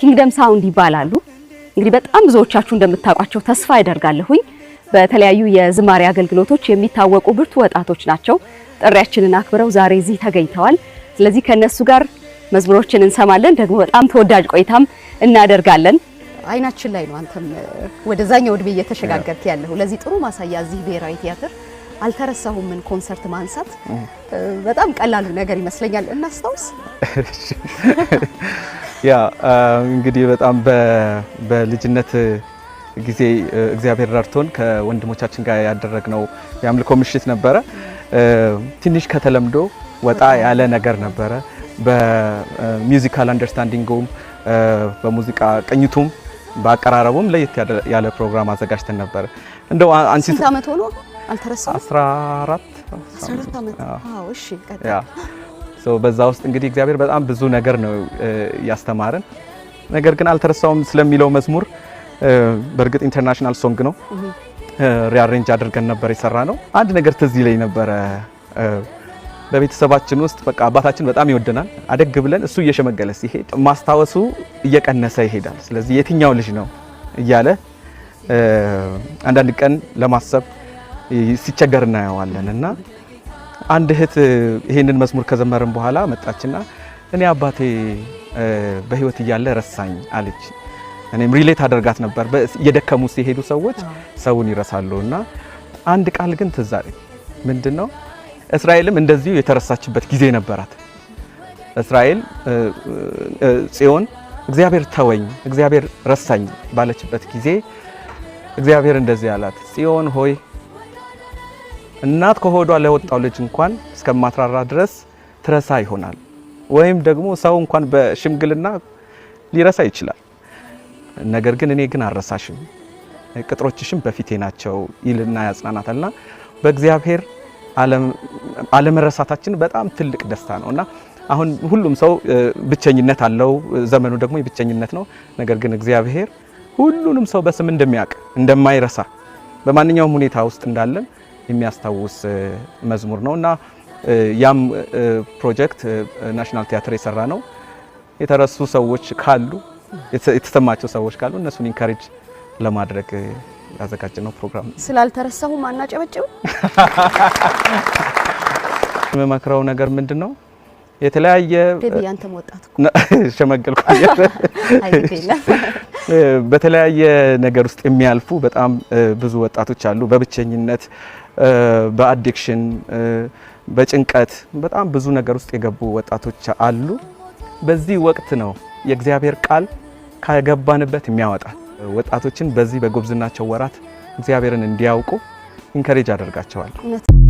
Kingdom Sound ይባላሉ። እንግዲህ በጣም ብዙዎቻችሁ እንደምታውቋቸው ተስፋ አደርጋለሁኝ። በተለያዩ የዝማሬ አገልግሎቶች የሚታወቁ ብርቱ ወጣቶች ናቸው። ጥሪያችንን አክብረው ዛሬ እዚህ ተገኝተዋል። ስለዚህ ከነሱ ጋር መዝሙሮችን እንሰማለን፣ ደግሞ በጣም ተወዳጅ ቆይታም እናደርጋለን። አይናችን ላይ ነው። አንተም ወደዛኛው እድሜ እየተሸጋገርክ ያለሁ። ለዚህ ጥሩ ማሳያ እዚህ ብሔራዊ ቲያትር አልተረሳሁምን ኮንሰርት ማንሳት በጣም ቀላሉ ነገር ይመስለኛል። እናስታውስ። Yeah፣ እንግዲህ በጣም በልጅነት ጊዜ እግዚአብሔር ረድቶን ከወንድሞቻችን ጋር ያደረግነው የአምልኮ ምሽት ነበረ። ትንሽ ከተለምዶ ወጣ ያለ ነገር ነበረ። በ musical understanding ኡም፣ በሙዚቃ ቅኝቱም፣ በአቀራረቡም ለየት ያለ ፕሮግራም አዘጋጅተን ነበረ። እንደው አንቺ ስንት ዓመት ሆኖ አልተረሳሁም? 14። 14 ዓመት። አዎ፣ እሺ፣ ቀጥል። Yeah፣ so በዛ ውስጥ እንግዲህ እግዚአብሔር በጣም ብዙ ነገር ነው ያስተማረን። ነገር ግን አልተረሳውም ስለሚለው መዝሙር፣ በእርግጥ international song ነው፣ rearrange አድርገን ነበር የሰራነው። አንድ ነገር ትዝ ይለኝ ነበረ። በቤተሰባችን ውስጥ በቃ አባታችን በጣም ይወደናል። አደግ ብለን እሱ እየሸመገለ ሲሄድ ማስታወሱ እየቀነሰ ይሄዳል። ስለዚህ የትኛው ልጅ ነው እያለ አንዳንድ ቀን ለማሰብ ሲቸገር እናየዋለን። እና አንድ እህት ይሄንን መዝሙር ከዘመርን በኋላ መጣችና እኔ አባቴ በሕይወት እያለ ረሳኝ አለች። እኔም relate አደርጋት ነበር። እየደከሙ ሲሄዱ ሰዎች ሰውን ይረሳሉ። እና አንድ ቃል ግን ትዝ አለኝ። ምንድን ነው? እስራኤልም እንደዚሁ የተረሳችበት ጊዜ ነበራት። እስራኤል ጽዮን እግዚአብሔር ተወኝ፣ እግዚአብሔር ረሳኝ ባለችበት ጊዜ እግዚአብሔር እንደዚህ አላት፣ ጽዮን ሆይ፣ እናት ከሆዷ ለወጣው ልጅ እንኳን እስከማትራራ ድረስ ትረሳ ይሆናል፣ ወይም ደግሞ ሰው እንኳን በሽምግልና ሊረሳ ይችላል። ነገር ግን እኔ ግን አልረሳሽም፣ ቅጥሮችሽም በፊቴ ናቸው ይልና ያጽናናታልና በእግዚአብሔር አለመረሳታችን በጣም ትልቅ ደስታ ነው። እና አሁን ሁሉም ሰው ብቸኝነት አለው፣ ዘመኑ ደግሞ የብቸኝነት ነው። ነገር ግን እግዚአብሔር ሁሉንም ሰው በስም እንደሚያውቅ፣ እንደማይረሳ፣ በማንኛውም ሁኔታ ውስጥ እንዳለን የሚያስታውስ መዝሙር ነው። እና ያም ፕሮጀክት National Theatre የሰራነው። የተረሱ ሰዎች ካሉ፣ የተሰማቸው ሰዎች ካሉ እነሱን encourage ለማድረግ ያዘጋጀነው ፕሮግራም ነው። ስላልተረሳሁም አናጨበጭብም? የምመክረው ነገር ምንድን ነው? የተለያየ ቤቢ፣ አንተም ወጣት እኮ። ሸመገልኩ። አይ፣ ግድ የለም። በተለያየ ነገር ውስጥ የሚያልፉ በጣም ብዙ ወጣቶች አሉ። በብቸኝነት፣ በ addiction፣ በጭንቀት በጣም ብዙ ነገር ውስጥ የገቡ ወጣቶች አሉ። በዚህ ወቅት ነው የእግዚአብሔር ቃል ከገባንበት የሚያወጣ። ወጣቶችን በዚህ በጉብዝናቸው ወራት እግዚአብሔርን እንዲያውቁ encourage አደርጋቸዋለሁ። እውነት።